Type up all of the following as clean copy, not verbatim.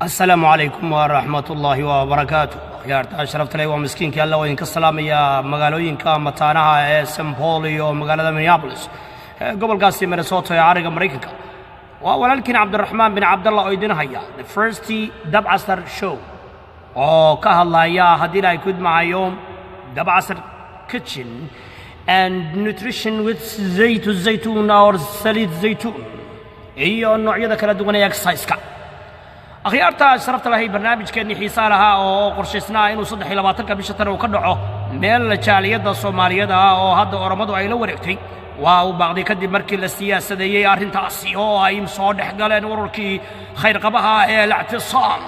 Asalaamu calaykum waraxmatullaahi wabarakaatu. Akhyaarta sharafta leh, waa miskiinkii Alla oo idinka salaamaya magaalooyinka mataanaha ee St Paul iyo magaalada Minneapolis ee gobolkaasi Minnesota ee cariga Maraykanka. Waa walaalkiin Cabdiraxmaan bin Cabdallah oo idin haya the first Dabcasar Show oo ka hadlaya, haddii Ilaahay ku idmahayo, Dabcasar Kitchen and Nutrition with zaytu zaytuun or saliid zaytuun iyo noocyada kala duwan ee exercise-ka. Akhyaarta sharafta lahay, barnaamijkeennii xiisaa lahaa oo qorshaysnaa inuu 23-ka bisha tan uu ka dhaco meel jaaliyadda Soomaaliyada ah oo hadda Oromadu ay la wareegtay, waa uu baaqday kadib markii la siyaasadeeyey arrintaasi oo ay soo dhex galeen ururkii khayrqabaha ee Alictisaam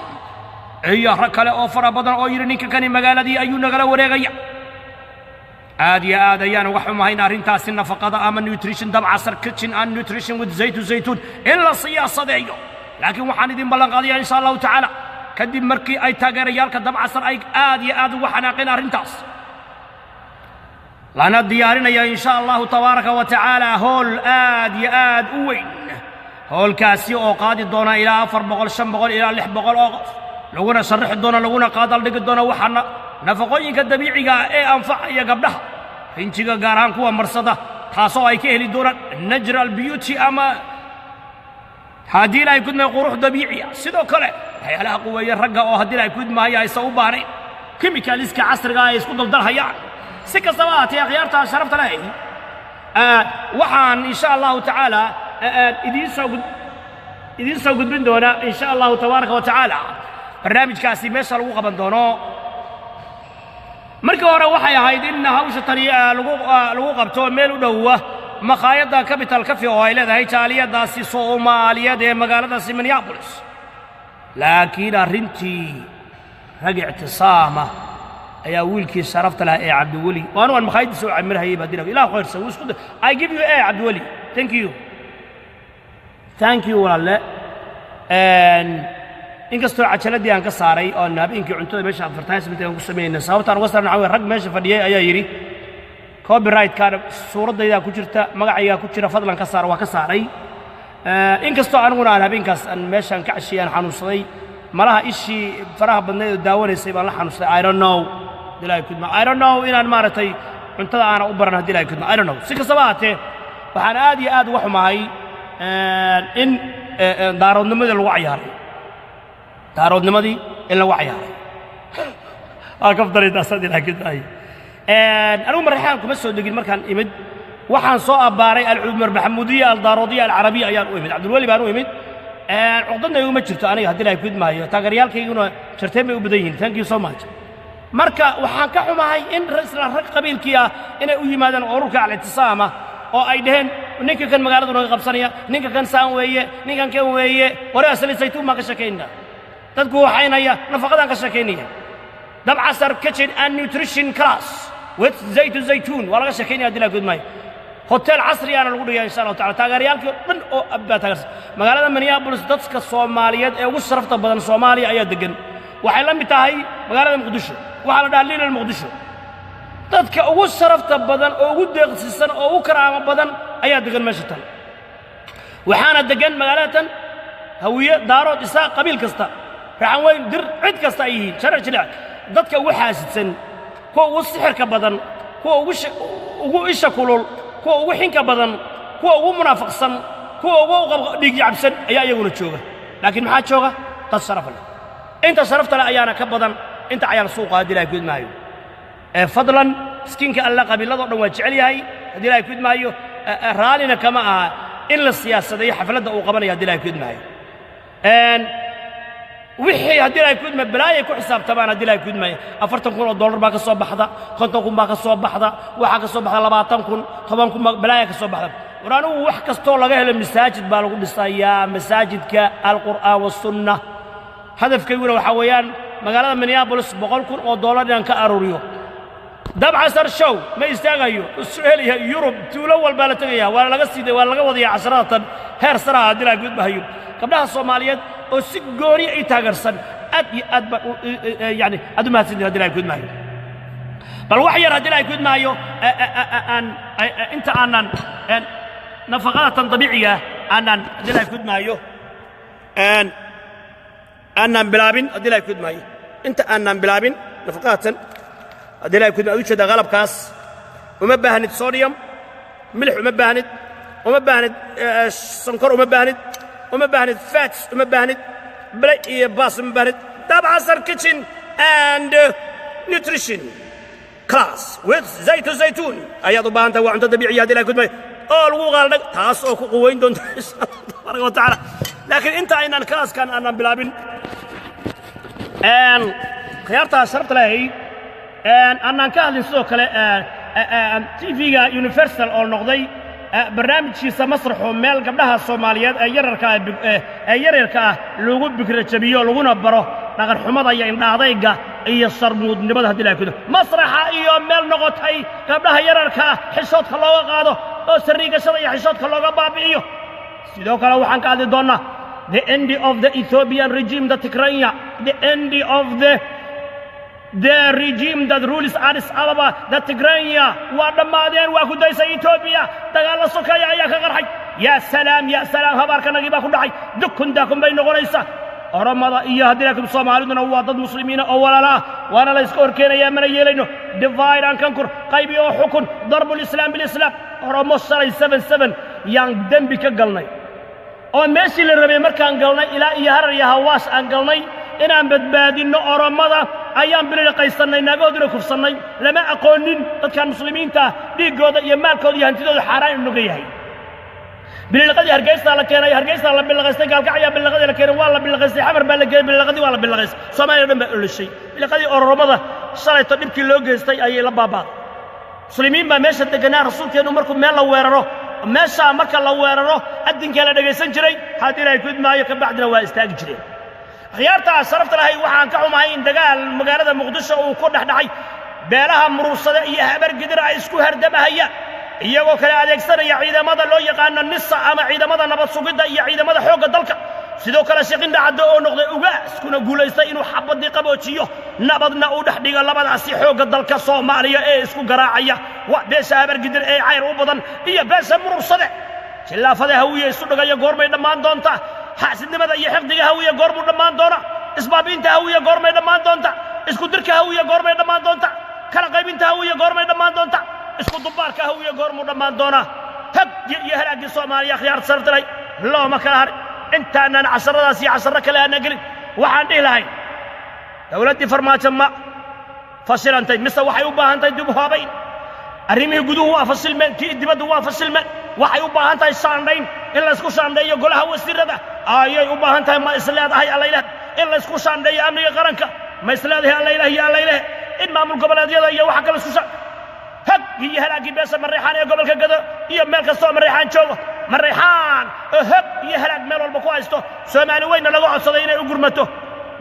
iyo rag kale oo fara badan oo yidhi, "Ninka kani magaaladii ayuu nagala wareegaya." Aad iyo aad ayaan uga xumahayn arrintaasi, nafaqada ama nutrition, Dabcasar Kitchen and Nutrition with zaytu zaytuun, in la siyaasadeeyo. Laakiin waxaan idin ballan qaadayaa, insha Allahu tacaala, kadib markii ay taageerayaalka Dabcasar ay aad iyo aad uga xanaaqeen arrintaas, lana diyaarinaya, insha Allahu tabaaraka wa tacaala, hool aad iyo aad u weyn, hoolkaasi oo qaadi doona ilaa 400, 500 ilaa 600 oo qof, laguna sharrixi doono, laguna qaadaldhigi doono waxaa nafaqooyinka dabiiciga ee anfacaya gabdhaha rinjiga, gaar ahaan kuwa marsada, taasoo ay ka heli doonaan natural beauty ama, haddii Ilaahay kudmay, qurux dabiiciya. Sidoo kale waxyaalaha quweeye ragga oo, haddii Ilaahay kudmaayo, aysan u baahnayn chemicals-ka casriga ay isku daldalhayaan. Si kastaba ahaatee, akhyaarta sharafta leh, waxaan insha Allahu tacaala idiin soo gudbin doonaa, insha Allahu tabaaraka wa tacaala, barnaamijkaasi meesha lagu qaban doono. Markii hore waxay ahayd in hawsha tani lagu qabto meel u dhowa makhaayadda Capital Cafe oo ay leedahay jaaliyadaasi Soomaaliyeed ee magaaladaasi Minneapolis, laakiin arrintii rag Ictisaama ayaa wiilkii sharafta lahaa ee Cabdiweli oo anu aan makhaayaddiisa u camirhayay baa dila. Ilah khayrsan wuu isku. I give you a Cabdiweli, thank you, thank you, walaalle. Inkastoo cajaladii aan ka saaray oon habeenkii cuntada meesha advertisement aan ku samaynay, sababtaan uga saarna waxaa weye rag meesha fadhiyey ayaa yidhi, "Copyright-kaana suuraddaydaa ku jirta, magacaygaa ku jira, fadlan ka saar." Waa ka saaray. Inkastoo aniguna aan habeenkaas aan meeshaan ka cashiyay aan xanuunsaday, malaha ishii faraha badnayd oo daawanaysay baan la xanuunsaday. I don't know, Ilaahay kudma, I don't know inaan maaragtay cuntada aana u baran, haddii Ilaahay kudma, I don't know. Si kastaba ahaatee, waxaan aad iyo aad uga xumahay in daaroodnimadii lagu cayaaray, daaroodnimadii in lagu cayaaray. Waa kafdaraytaasad Ilaahay kudmaayo. Anigu Marexaan kuma soo degin. Markaan imid waxaan soo abbaaray Alcumar Maxamuudiya Aldaaroodiya Alcarabiya ayaan u imid, Cabdulweli baan u imid. Cuqdadna iguma jirto aniga, haddii Ilahay kudmaayo. Taageeryaalkayguna jarteen bay u badan yihiin. Thank you so much. Marka waxaan ka xumahay in isla rag qabiilkii ah inay u yimaadaan ururka Alictisaama oo ay dhaheen, "Ninka kan magaaladu naga qabsanaya, ninka kan saan weeye, ninkan kan weeye." Ware asali saytuun baan ka sheekaynaa, dadku waxaynaya nafaqadaan ka sheekaynaya. Dabcasar Kitchen and Nutrition Class with zaytu zaytuun waa laga sheekaynaya, haddii Ilahay kudmaayo. Hotel casriyaana lagu dhigaa, insha Allahu tacala. Taageerayaalkii oo dhan oo baa taageersan. Magaalada Minneapolis dadka Soomaaliyeed ee ugu sharafta badan Soomaaliya ayaa degan. Waxay la mid tahay magaalada Muqdisho, waxaa la dhahaa Little Muqdisho. Dadka ugu sharafta badan oo ugu deeqsisan oo ugu karaamo badan ayaa degan meesha tan. Waxaana degan magaalada tan Hawiye, Daarood, Isaaq, qabiil kasta, Raxan Weyn, Dir, cid kasta ay yihiin, sharar jilic. Dadka ugu xaasidsan, kuwa ugu sixirka badan, kuwa ugu isha kulul, kuwa ugu xinka badan, kuwa ugu munaafaqsan, kuwa ugu dhiigyacabsan ayaa iyaguna jooga. Laakiin maxaa jooga? Dad sharaf leh. Inta sharafta leh ayaana ka badan inta cayaal suuqa, haddii Ilahay ku idmaayo. Ee fadlan, miskiinka Alla qabiiladoo dhan waa jecel yahay, haddii Ilahay ku idmaayo. Raallina kama aha in la siyaasadeeyo xafladda uu qabanaya, haddii Ilahay ku idmaayo. Wixii, haddii Ilahay ku idmaayo, balaayay ku xisaabtamaan, haddii Ilahay ku idmaayo. $40,000 baa ka soo baxda, 50,000 baa ka soo baxda, waxaa ka soo baxda 20,000, 10,000 baa balaaya ka soo baxda. War anigu wax kastoo laga helo masaajid baa lagu dhisayaa, masaajidka Alqur'aan Wasunna. Hadafkayguna waxaa weeyaan magaalada Minneapolis $100,000 inaan ka aruuriyo. Dabcasar Show ma istaagayo. Australia, Yurub, tuulo walbaa la tegaya, waa laga siiday, waa laga wadaya casharada tan heer saraha, haddii Ilahay gudbahayo. Gabdhaha Soomaaliyeed oo si gooni ay taageersan, aad iyo aad baan yani aad u mahadsantihin, haddii Ilahay gudmaayo. Bal wax yar, haddii Ilahay gudmaayo, aan inta aanan nafaqada tan dabiiciga aanan, haddii Ilahay gudmaayo, Aanaan bilaabin, haddii Ilahay ku idmaayo, inta aanaan bilaabin nafaqaatan, haddii Ilahay ku idmaayo, ujeeda qalabkaas uma baahnid sodium, milix uma baahnid, uma baahnid sonkor, uma baahnid, uma baahnid fats, uma baahnid bale iyo baas, uma baahnid. Dabcasar Kitchen and Nutrition class with zaytu zaytuun ayaad u baahan tahay. Waa cunto dabiiciya, haddii Ilahay ku idmaayo, oo lagu qaaldhag, taas oo ku quweyn doonta insha Allah tabaaraka wa tacaala. Laakiin inta aynaan classkan aanaan bilaabin, khiyaartaa sharafta lehay, aanaan ka hadlin sidoo kale TV-ga Universal oo noqday barnaamijkiisa masraxu meel gabdhaha Soomaaliyeed ee yararka ee yaryarka ah lagu bikra jabiyo, laguna baro dhaqanxumada iyo indhaadayga iyo sarmuudnimada, haddii Ilahay kudo masraxa iyo meel noqotay gabdhaha yararka ah xishoodka looga qaado oo sariigashada iyo xishoodka looga baabi'iyo. Sidoo kale waxaan ka hadli doonnaa the end of the Ethiopian regime, the Tigranya, the end of the regime that rules Addis Ababa, the Tigranya. Waa dhammaadeen, waa ku daysay Ethiopia. Dagaalla sokeeya ayaa ka qarxay. Yaa salaam, yaa salaam, habaarkanagii baa ku dhacay. Dukun daakun bay noqonaysaa Oromada iyo haddii laakiin Soomaaliduna waa dad muslimiina oo walaala ah, waana la iska hor keenayaa, mana yeelayno. Divide and conquer, qaybi oo xukun, darbu lislaam bilislaam. Oromo shalay 7-7 yaan dembi ka galnay oo meeshii la rabay markaan galnay ilaa iyo Harar iyo Hawaash aan galnay inaan badbaadinno Oromada ayaan bililiqaysannay, naagahooduna kufsannay. Lama aqoonin dadkan muslimiinta ah dhiiggooda iyo maalkooda iyo hantidooda xaaraan inuu noga yahay. Bililiqadii Hargeysaa la keenay, Hargeysaa la billiqaystay, Gaalkacyaa billiqadii la keenay, waa la billiqaystay, Xamar baa la geeyey billiqadii, waa la billiqaystay, Soomaaliya o dhan baa olishay billiqadii. Oromada shalayto dhibkii loo geystay ayay la baabaaday. Muslimiin baa meesha deganaa. Rasuulkeennu markuu meel la weeraro, meeshaa marka la weeraro, addinkaa la dhegaysan jiray, haddii Ilaahay ku idmaayo, ka bacdina waa istaagi jireen. Akhyaartaa sharafta lahay, waxaan ka xumahay in dagaal magaalada Muqdisho uu ku dhex dhacay beelaha Murursade iyo Habargidir ay isku hardamahayaan, iyagoo kale adeegsanaya ciidamada loo yaqaano NISA ama ciidamada nabad sugidda iyo ciidamada xoogga dalka. Sidoo kale Sheekh Indhacaddo oo noqday ugaas kuna guulaystay inuu xabaddii qaboojiyo, nabadna uu dhex dhigo labadaasi xoogga dalka Soomaaliya ee isku garaacaya, waa beesha Habargidir ee Cayr u badan iyo beesha Murursade. Jillaafada Hawiye isu dhigaya goormay dhammaan doontaa? Xaasidnimada iyo xiqdiga Hawiye goormuu dhammaan doona? Isbaabiinta Hawiye goormay dhammaan doonta? Isku dirka Hawiye goormay dhammaan doonta? Kala qaybinta Hawiye goormay dhammaan doonta? Isku dubaarka Hawiye goormuu dhammaan doonaa? Haggi iyo halaaggii Soomaaliya, akhyaarta saraftalay, looma kala harin. Intaanaan casharadaas iyo casharro kale aanan gelin, waxaan dhihi lahay dowladdii Farmaajo ma fashilantay mise waxay u baahan tahay dib u habayn? Arrimihii guduhu waa fashilmeen, kii dibaddu waa fashilmeen. Waxay u baahan tahay shaandhayn, in laysku shaandheeyo golaha wasiirada ayay u baahan tahay. Ma isleedahay allaylah in laysku shaandheeyo amniga qaranka? Ma isleedahay allaylah iyo allayleh in maamul goboleedyada iyo waxa kale isku hag iyo halaaggii beesha Mareexaan ee gobolka Gado iyo meel kastoo Mareexaan joogo, Mareexaan oo hog iyo halaag meel walba ku haysto, Soomaali weynna laga codsaday inay u gurmato?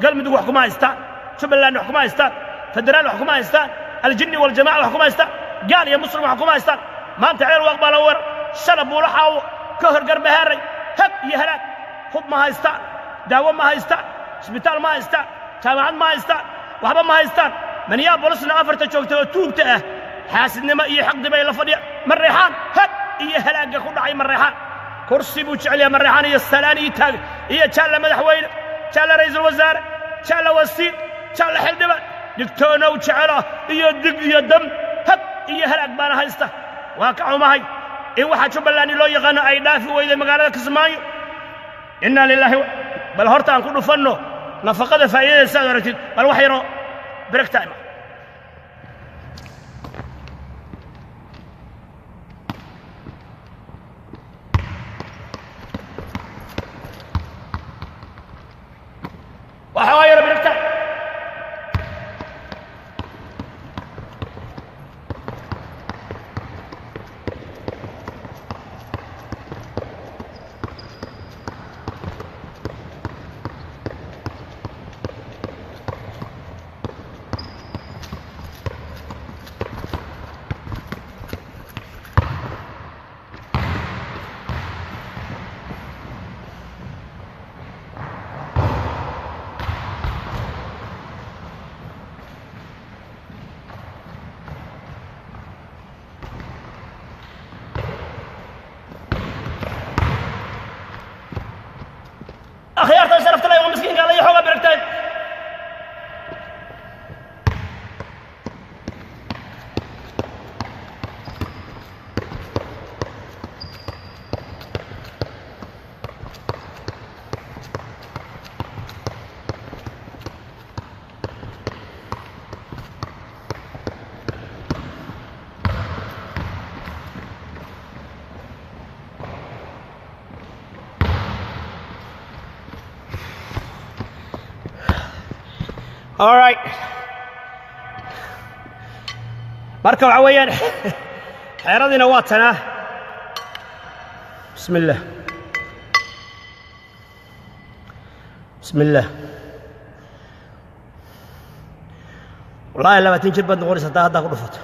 Galmudug wax kuma haystaan, Jubbaland wax kuma haystaan, federaal wax kuma haystaan, aljinni waljamaca wax kuma haystaan, gaal iyo muslim wax kuma haystaan. Maanta Ceel Waaq baa la weerar, shala Buulo Xaawo, ka hor Garbahaaray. Hag iyo halaag, hub ma haystaan, daawo ma haystaan, isbitaal ma haystaan, jaamacad ma haystaan, waxba ma haystaan. Minneapolisna afarta joogta oo tuugta ah xaasidnimo iyo xaqdi bay la fadhiya. Mareexaan hag iyo halaagga ku dhacay Mareexaan, kursi buu jecel yahay Mareexaan iyo salaan iyo taag iyo jaalla madaxweyne, jaalla ra'iisul wasaare, jaalla wasiir, jaalla xildhibaan, digtoonow jecelo iyo dig iyo dam. Hag iyo halaag baana haysta. Waa ka xumahay in waxaa Jubbaland loo yaqaano ay dhaafi weyday magaalada Kismaayo. Innaa lilaahi. Bal horta aan ku dhufanno nafaqada faa'iidadeeda si aad aragtid. Bal wax yaroo break time ah. Waxoogaa yaro break time. All right. Marka waxa weeyaan xeeradiina waa tanaa. Bismi illah, bismi illah. Wallaahi 20 jir baad noqonaysa haddaa haddaa ku dhufato.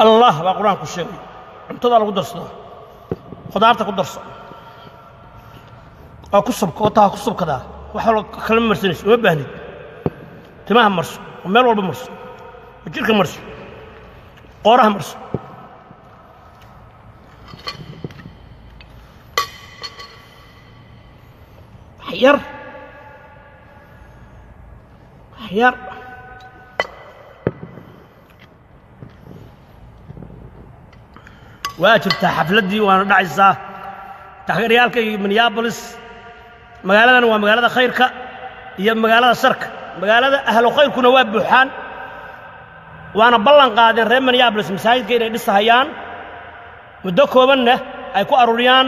Allah baa Qur-aanku sheegay cuntada lagu darsado, khudaarta ku darso oo ku subka oo taa ku subkadaa. Wax walba kalama marsanayso, uma baahnid. Timaha marso oo meel walba marso oo jirka marso, qooraha marso. Wax yar, wax yar. Waa jirtaa xafladdii, waana dhacaysaa. Taageerayaalka iyo Minneapolis, magaaladan waa magaalada khayrka iyo magaalada sharka. Magaalada ahlu khayrkuna waa buuxaan, waana ballan qaadeen reer Minneapolis masaajidka inay dhisahayaan, muddo koobanna ay ku aruuriyaan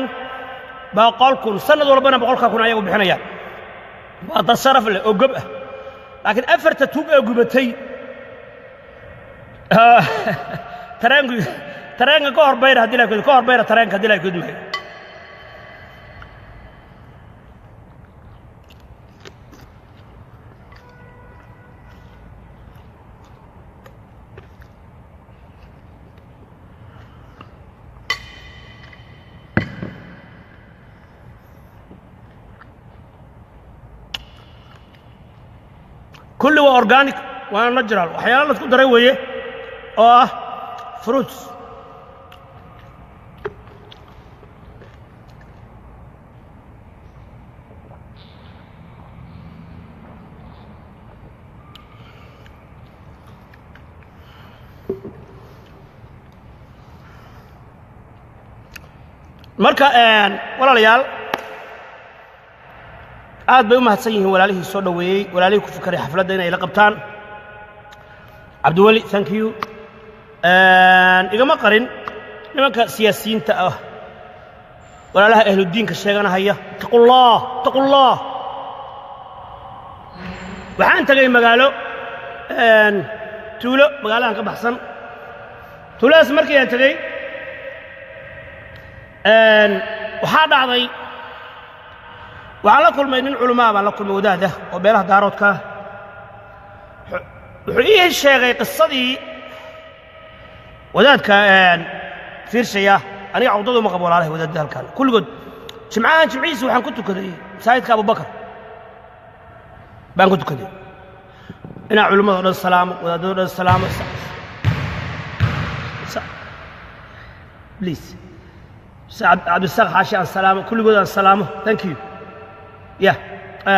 100,000, sannad walbana 100,000 ayagu bixinayaan. Waa dad sharaf leh oo gob ah, laakiin afarta tuug ee gubatay tareenku, tareenka ka hor bayra haddii la ka hor bayra tareenka haddii la gudmayo. Kulli waa organic, waana natural, waxyaala la isku daray weeye oo ah fruits. Marka walaalayaal, aad bay u mahadsan yihiin walaalihii soo dhoweeyey, walaalihii ku fikeray xafladda inay la qabtaan. Cabdiweli, thank you. Igama qarin nimanka siyaasiyiinta ah, walaalaha ahludiinka sheeganahaya, ittaqullah, ittaqullah. Waxaan tegay magaalo, tuulo magaaladan ka baxsan. Tuuladaas markii aan tegey waxaa dhacday, waxaan la kulmay nin culamaa baan la kulmay, wadaada oo beelaha Daaroodka ah. Wuxuu ii sheegay qisadii wadaadka fiirshaya. Aniga cawdadu ma qabo walaalahay wadaadda halkan kulligood. Jimcahan jimcihiisa waxaan ku tukaday masaajidka Abubakar baan ku tukaday. Inaa culimmada o dhan salaamo, wadaadada o dhan salaamo, please. Cabdisaaq Xaashi aan salaamo, kulligood aan salaamo. Thank you. Ya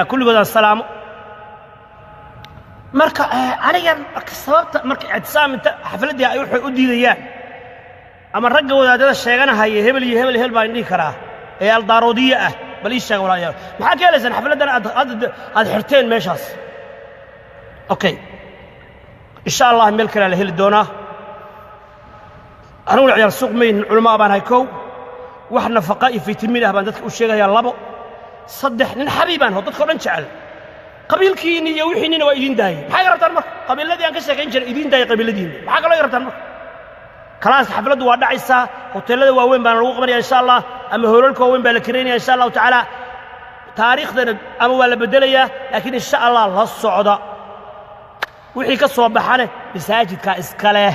kulligood aan salaamo. Marka aniga marka sababta marka ictisaam inta xafladdii ay waxay u diidayaan ama ragga wadaadada sheeganahaya, hebel iyo hebel hebel baan dhihi karaa ee aldaaroodiye ah, bal ii sheega walaalayaal, maxaad ka helaysaan xafladdan aad xirteen meeshaas? Okay, insha Allah meel kalea la heli doonaa. Aniguna ciyaal suuq mayn, culamaa baan hay. Kow, wax nafaqa iyo fitamiin ah baan dadka u sheegayaa. Labo, saddex, nin xabiibaan ho dadka o dhan jecel. Qabiilkiinni iyo wixiinnina waa idiin daayey. Maxay ga rabtaan marka? Qabiiladii aan ka sheekayn jiray idiin daayey qabiiladiinni, maxaa kaloo iga rabtaan marka? Kalaas, xafladdu waa dhacaysaa. Hoteellada waaweyn baana lagu qabanaya insha Allah, ama hoolalka waaweyn baa la kiraynaya insha Allahu tacaala. Taariikhdana ama waa la beddelayaa, laakiin insha Allah la socda. Wixii ka soo baxane masaajidkaa iska leh.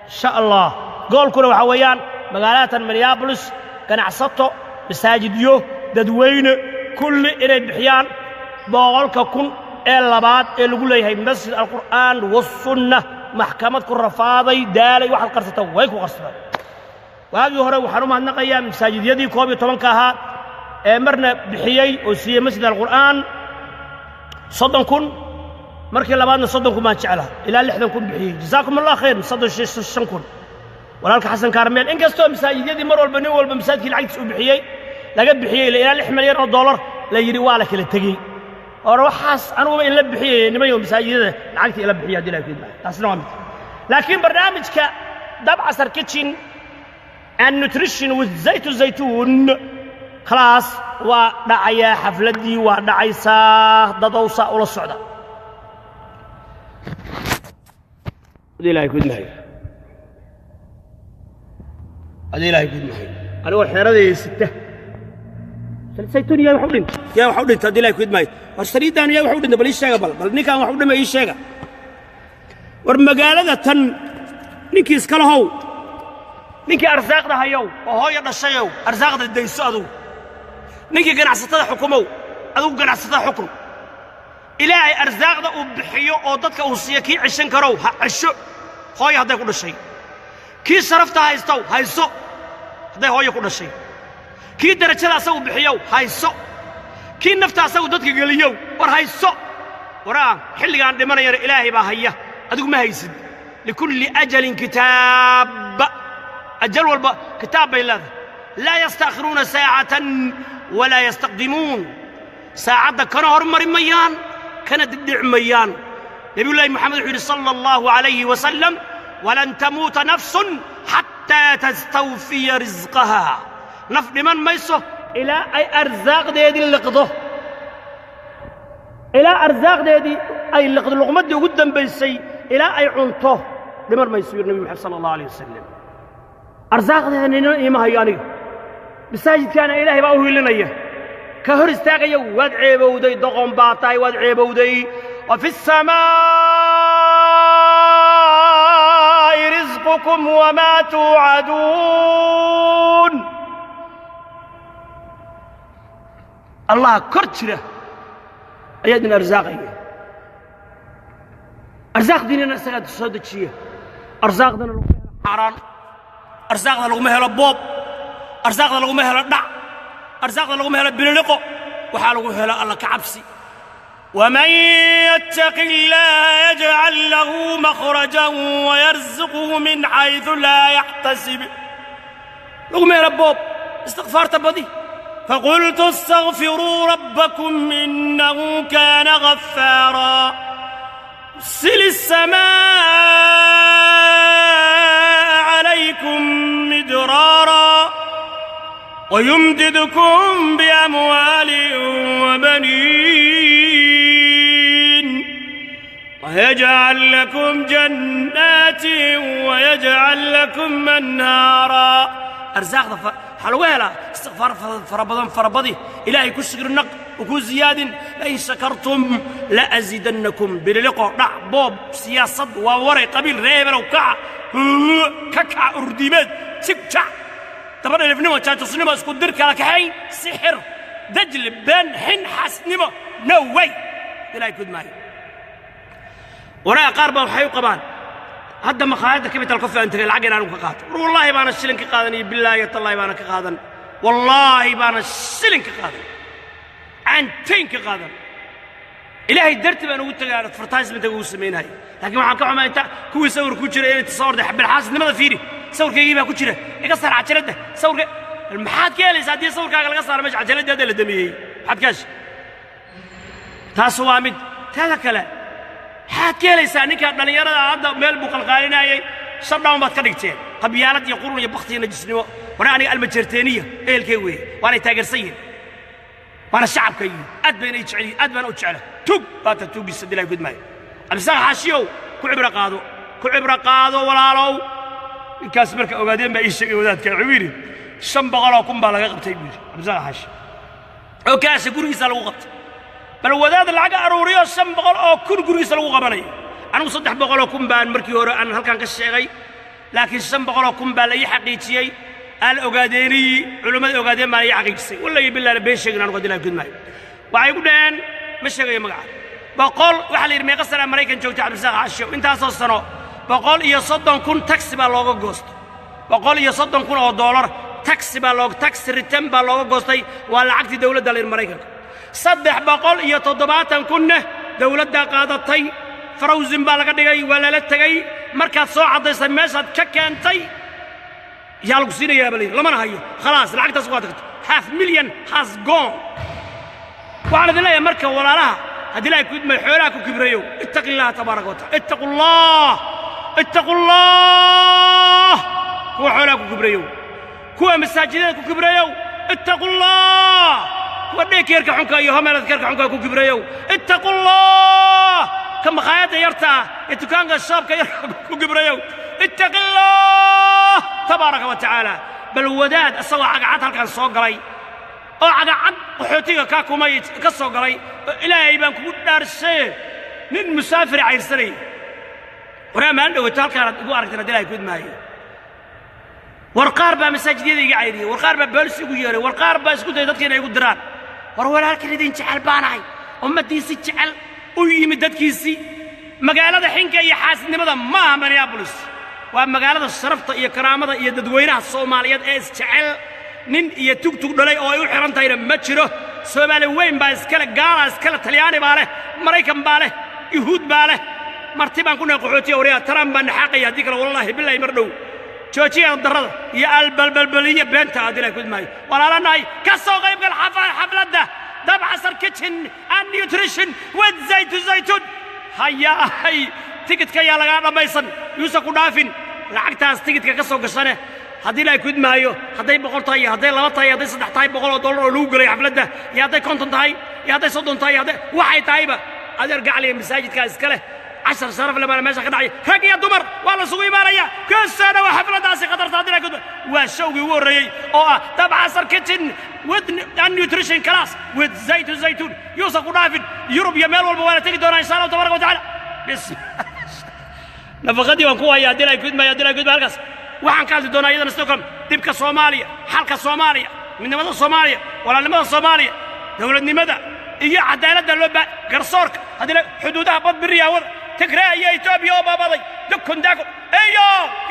Insha Allah goolkuna waxaa weeyaan magaalada Minneapolis ganacsato, masaajidyo, dadweyne kulli inay bixiyaan 100,000 ee labaad ee lagu leeyahay Masjid Alqur'aan Wasunna. Maxkamad ku rafaaday, daalay, waxaad qarsata way ku qarsadaan. Waagii hore waxaan u mahadnaqayaa masaajidyadii 11-ka ahaa ee marna bixiyey oo siiyey Masjid Alqur'aan 30,000, markii labaadna 30,000 baan jeclaha, ilaa 60,000 bixiyey. Jasaakum Allah khayr. 35,000 walaalka Xasan Kaarmeel. Inkastoo masaajidyadii mar walba nin walba masaajidkii lacagtiis uu bixiyey laga bixiyey ilaa 6 milyan oo dollar la yidhi, waa la kala tegey. Hore waxaas aniguba in la bixiyay nimayo masaajidada lacagtii ila bixiya haddii ilahay ku idmaayo. Taasina waa mid. Laakiin barnaamijka Dabcasar Kitchen and Nutrition with Zaytu Zaytuun class waa dhacayaa, xafladdii waa dhacaysaa, dadowsa ula socda haddii ilahay ku idmaayo, haddii ilahay ku idmaayo. Anigoo xeeradayda sita saytuun yaa wax u dhinta, yaa wax u dhinta, haddii ilahay ku idmaayo. War saliiddaan yaa wax u dhinta? Bal ii sheega, bal ninkaan wax u dhima ii sheega. War magaalada tan ninkii iska lahow, ninkii arsaaqda hayow oo hooyo dhashayow, arsaaqda dayso adugu. Ninkii ganacsatada xukumow, adugu ganacsatada xukun. Ilaahay arsaaqda uu bixiyo oo dadka uu siiyo kii ceshan karow ha cesho, hooyo hadday ku dhashay. Kii sharafta haystow hayso, hadday hooyo ku dhashay. Kii darajada asagu bixiyow hayso. Kii nafta asagu dadka geliyow, war hayso. Waraa xilligaan dhimanayana Ilaahay baa haya, adigu ma haysid. Likulli ajalin kitaab, ajal walba kitaab bay leedahay. Laa yastaakhiruuna saacatan walaa yastaqdimuun, saacadda kana hormari mayaan, kana dibdhici mayaan. Nabiyullaahi Moxamed wuxuu yidhi sala Allahu calayhi wasalam: walan tamuuta nafsun xataa tastawfiya risqaha. Naf dhiman mayso ilaa ay arsaaqdeedii liqdo, ilaa arsaaqdeedii ay liqdo, luqmaddii ugu dambaysay ilaa ay cunto dhiman mayso, yidhi Nabi Maxamed sala Allahu alayh wasalam. Arsaaqdeeda nina iima hayo aniga, masaajidkaana Ilaahay baa u hilinaya. Ka hor istaagaya waad ceebowday, doqon baa tahay, waad ceebowday. Wa fi الsamaa'i risqukum wamaa tuucaduun. Allah kor jira ayaa idin arsaaqaya, arsaaqdiinana isagaa soo dejiya. Arsaaqdana laguma helo xaaraan, arsaaqda laguma helo boob, arsaaqda laguma helo dhac, arsaaqda laguma helo bililiqo. Waxaa lagu helo Alla ka cabsi. ومن يتق الله يجعل له مخرجا ويرزقه من حيث لا يحتسب. لغم يا ربوب استغفار تبدي. فقلت استغفروا ربكم إنه كان غفارا، يرسل السماء عليكم مدرارا ويمددكم بأموال وبنين ويجعل لكم جنات ويجعل لكم أنهارا. أرزاق حلوها استغفار فربضا فربضي، إلهي كسر النق وكو زياد. لئن شكرتم لأزيدنكم. بلقوا دع بوب سياسة ووري قبيل ريبر وكع ككع أرديمات تكتع طبعا الفنمو تشاتوسنمو اسكو درك على كحين سحر دجل بان حن حسنمو نو واي إلهي كود معي وراء قاربة وحيو قبان. هذا مخايدة كبت الكفة أنت العقل أنا كقات والله بانا الشلن كقادني بالله يطلع بانا كقادن والله بانا الشلن كقادن عنتين كقادن. إلهي درت بأنا قلت لك أدفرتايزمنت أقول سمين هاي، لكن waxaan ka xumaa inta kuwii sawir ku jira inay tasawir xabal xaasidnimada fiiri sawirkaygii baa ku jira iga saar cajaladda sawirka. Maxaad ka helaysaa haddii sawirkaaga laga saaro meesha cajaladda hadda la damiyey? Maxaad ka heshay? Taas waa mid. Taada kale maxaad ka helaysaa ninka dhallinyarada hadda meel buu qalqaalinayay shutdown baad ka dhigteen, qabyaalad iyo qurun iyo bakti iyo najisnimo. Wana aniga almajeerteeniya ehelkay weeye, waanay taageersan yihiin, waana shacabkaygii, aad bayna i jecel yihiin, aad baana u jecla. Tug baata tuuggiisa dilaa gudmaayo. Cabdisaaq Xaashiyow, ku cibro qaado, ku cibro qaado walaalow. Ninkaas marka ogaadeen baa ii sheegay wadaadka, wuxuu yidhi 500,000 baa laga qabtay buu yidhi Cabdisaaq Xaashi oo kaasha gurigiisa lagu qabtay. Bal wadaad lacag aruuriyo 500,000 gurigiisa lagu qabanayo. Anigu 300,000 baan markii hore aan halkan ka sheegay. Laakiin 500,000 baa la ii xaqiijiyey. Al ogaadeeniyi culimmada ogaadeen baa la ii xaqiijisay. Wallahi billahi been sheegin anugu haddii la gudmaayo. Waxay ku dhaheen, ma sheegayo magaca, boqol. Waxaa la yidhi, meeqa sana Maraykan joogta Cabdirasaaq Xaashiyow? Intaasoo sano 130,000 tax baa looga goosto. 130,000 oo doolar tax baa looga, tax return baa looga goostay. Waa lacagtii dowladda la yidhi Maraykanka. 370,000-na dowladdaa qaadatay, frozen baa laga dhigay, waa lala tegey. Markaad soo caddaysay meeshaad ka keentay yaa lagu siinayaa ba la yidhi, lamana hayo. Khalaas, lacagtaas waa tagto. Half million has gone. Waxaan idin leeyahay marka, walaalaha, haddii ilaahay ku idmay, xoolaha ku kibrayow, ittaqi Allaha tabaaraka wa taala. Ittaqu Allah, ittaqu Allah. Kuwa xoolaha ku kibrayow, kuwa masaajidada ku kibrayow, ittaqu Allah. Kuwa daycare-ka xunka iyo home health care-ka xunka ku kibrayow, ittaqu Allah. Ka makhaayadda yarta ah ee dukaanka shop-ka yarka ku kibrayow, ittaqi Allah tabaaraka wa tacaala. Bal wadaad isagoo cagacad halkan soo galay oo cagacad qaxootiga ka kumay ka soo galay oo Ilaahay baan kugu dhaarshaye nin musaafir cayrsanayay. Waraa, maalin dhowaato halkaanaad igu aragteen haddii Ilahay ku idmaayo. War qaar baa masaajidyada iga cayriyey, war qaar baa boolis igu yeeray, war qaar baa isku dayay dadka inay igu diraan. War walaalkan idin jecel baanahay, ummaddiisii jecel, u yimid dadkiisii. Magaalada xinka iyo xaasidnimada ma aha Minneapolis, waa magaalada sharafta iyo karaamada iyo dadweynaha Soomaaliyeed ee isjecel. Nin iyo tugtug dhalay oo ay u xihan tahayna ma jiro. Soomaali weyn baa iskale, gaalaa iskale, Talyaani baa leh, Maraykan baa leh, Yuhuud baa leh. Marti baan ku nahay, qaxootiya. Waryaa, Trump baa naxaaqaya, haddii kale wallaahi bilahi mar dhow joojiya darrada iyo albalbalbaliya beenta aad Ilahay kudmaayo. Walaalanahay, ka soo qaybgal xafladda Dabcasar Kitchen and Nutrition with Zaytu Zaytun. Hayaay, tikidka ayaa lagaa dhammaysan, yuusan ku dhaafin lacagtaas tikidka ka soo gashane. Haddii Ilaahay kudmaayo, hadday 100 tahay iyo hadday laba tahay, hadday saddex tahay, $100 oo lagu gelay xafladda, iyo hadday 50 tahay, iyo hadday 30 tahay, iyo hadday waxay tahayba, adeer gacliya, masaajidkaa iska leh. Cashar sharaf le baana meesha ka dhacay. Rag iyo dumar waa la isugu imaanaya. Kasaana waa xafladdaasi khatarta haddii Ilahay kudmaayo. Waa show-gii ugu horreeyey oo ah Dabcasar Kitchen with and Nutrition class with Zaytu Zaytuun. Yuusan ku dhaafin. Yurub iyo meel walba waa la tegi doonaa, insha Allahu tabaraka wa tacaala. Bis nafaqadii baan ku hayaa haddii Ilahay kudmaayo, haddii Ilahay kudmaayo. Halkaas waxaan ka hadli doonaa iyadana sidoo kale dhibka Soomaaliya, xalka Soomaaliya, midnimada Soomaaliya, walaalnimada Soomaaliya, dowladnimada iyo cadaaladda loo baa garsoorka haddii xuduudaha bad biriya hawada, Tigray iyo Etoobiya oo baabaday, dukun daakun, iyo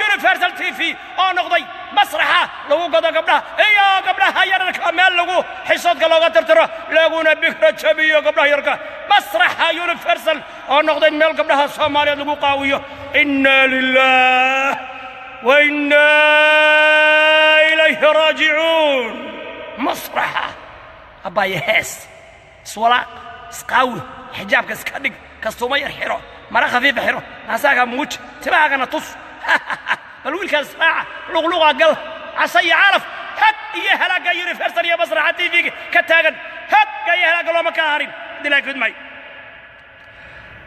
Universal TV oo noqday masraxa lagu gado gabdhaha iyo gabdhaha yararka, meel lagu xisoodka looga tirtiro laguna bikra jabiyo gabdhaha yarka. Masraxa Universal oo noqday meel gabdhaha Soomaaliyeed lagu qaawiyo. Inna lilah wa inna ilayhi raajicuun. Masraxa abbaaya, hees, iswalaaq, isqaawi, xijaabka iska dhig, kastuuma yar xiro, mara khafiifa xiro, naasaaga muuji, timahaagana tus, bal wiilkaas raaca, luqluqa gal, casa iyo calaf. Hag iyo halaagga Universal iyo masraxa TV ka taagan, hagga iyo halaagga looma kala harin haddii laa kudmay.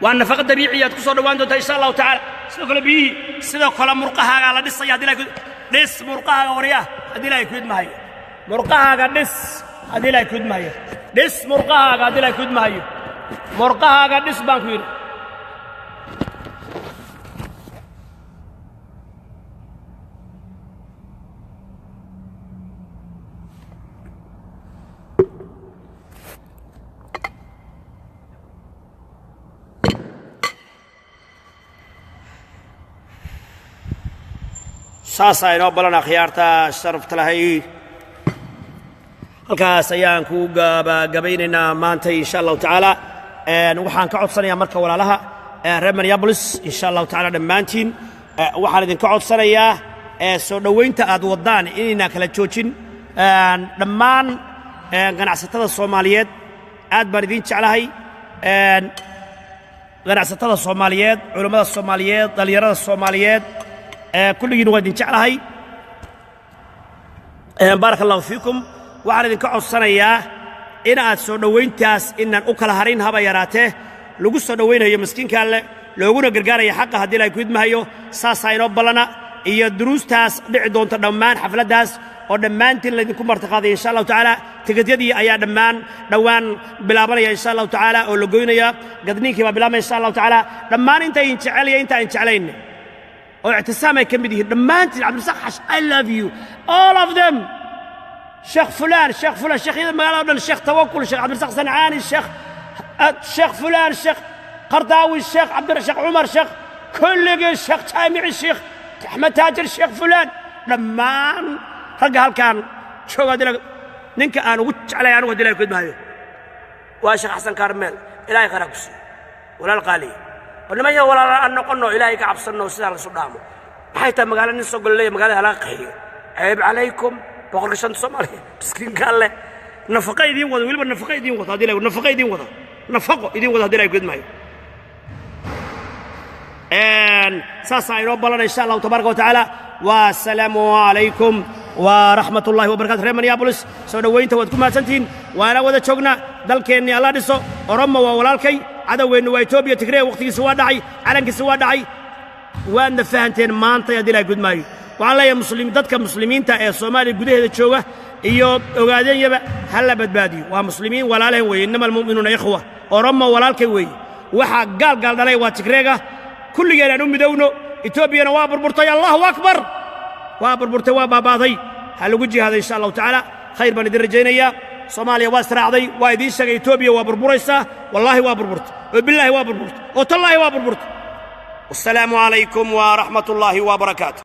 Waa nafaqa dabiiciya aad ku soo dhawaan doontaa, insha Allahu tacaala. Sidoo kale biyihii, sidoo kale murqahaagaa la dhisaya haddii laa dhis murqahaaga. Waryaah, haddii Ilaahay kudmahayo, murqahaaga dhis. Haddii Ilaahay kudmahayo, dhis murqahaaga. Haddii Ilaahay kudmahayo, murqahaaga dhis baan ku yidhi. Saasaa inoo balan, akhyaarta sharafta lahay. Halkaas ayaan ku gabagabaynaynaa maanta, insha Allahu tacaala. Waxaan ka codsanayaa marka walaalaha reer Minneapolis, insha Allahu tacala, dhammaantiin waxaan idinka codsanayaa soo dhowaynta aad waddaan inaynaan kala joojin. Dhammaan ganacsatada Soomaaliyeed aad baan idiin jeclahay, ganacsatada Soomaaliyeed, culammada Soomaaliyeed, dhallinyarada Soomaaliyeed, kulligiin waa idin jeclahay. Baaraka Allahu fiikum. Waxaan idinka codsanayaa in aad soo dhowayntaas inaan u kala harin haba yaraatee, lagu soo dhowaynayo miskiinka Alle, looguna gargaaraya xaqa haddii Ilahay ku idmahayo. Saasaa inoo ballana iyo duruustaas dhici doonta dhammaan xafladdaas oo dhammaantiin laydinku martiqaaday, insha Allahu tacaala. Tikityadii ayaa dhammaan dhowaan bilaabanaya, insha Allahu tacaala, oo la goynaya. Gadniinkii baa bilaabmaya, insha Allahu tacaala. Dhammaan inta idin jecel iyo inta aan jeclayn. Oo Ictisaam ay ka mid yihiin dhammaantiin. Cabdirasaaq Xash, I love you, all of them. Sheekh fulaan, sheekh fulaan, sheekhyada magaalada o dhan, Sheekh Tawakul, Sheekh Cabdirasaaq Sancaani, Sheekh fulaan, Sheekh Qardaawi, Sheekh Cabdi, Sheekh Cumar, sheekh kulligii, Sheekh Jaamici, Sheekh Axmed Taajir, Sheekh fulaan, dhammaan ragga halkaan jooga. Ninka aan ugu jeclay anigu hadii Ilahay kudmaayo waa Sheekh Xasan Kaarmeel. Ilahay khayr ha ku siiyo, walaal qaaliya. Oo niman walaala aan noqonno, Ilaahay ka cabsanno, sidaa lasu dhaamo. Maxay tahay magaalo nin soo golleeya magaalada halaga qaxiyo? Ceeb calaykum. Boqorka shanta Soomaaliya miskiinka leh nafaqa idiin wada, weliba nafaqa idiin wada, haddii Ilahay nafaqa idiin wada, nafaqo idiin wada, haddii Ilahay kudmaayo. Saasaa inoo balana, insha Allahu tabaaraka wa tacaala. Wasalaamu calaykum waraxmat ullahi wabarakatu. Reer Minneapolis, soo dhoweynta waad ku mahadsantihiin, waana wada joognaa. Dalkeennii Alla dhiso. Oromo waa walaalkay, cadowgeennu waa Etoobiya. Tigree wakhtigiisa waa dhacay, calankiisa waa dhacay, waadna fahanteen maanta, haddii Ilahay gudmaayo. Waxaan leeyahay muslim, dadka muslimiinta ee Soomaaliya gudaheeda jooga iyo Ogaadenyaba ha la badbaadiyo. Waa muslimiin walaalehen weeye. Innama almu'minuuna ikhwa. Oromo walaalkay weeye. Waxaa gaal gaal dhalay waa Tigreega. Kulligeen aan u midowno. Etoobiyana waa burburtay, Allahu akbar, waa burburtay, waa baabaaday. Ha lagu jihaaday, insha Allahu tacaala. Khayr baan idin rajaynayaa. Soomaaliya waa israacday, waa idiin sheegay. Etoobiya waa burburaysaa. Wallaahi waa burburtay, oo billaahi waa burburtay, oo tallaahi waa burburtay. Wasalaamu calaykum waraxmat ullaahi wabarakaatu.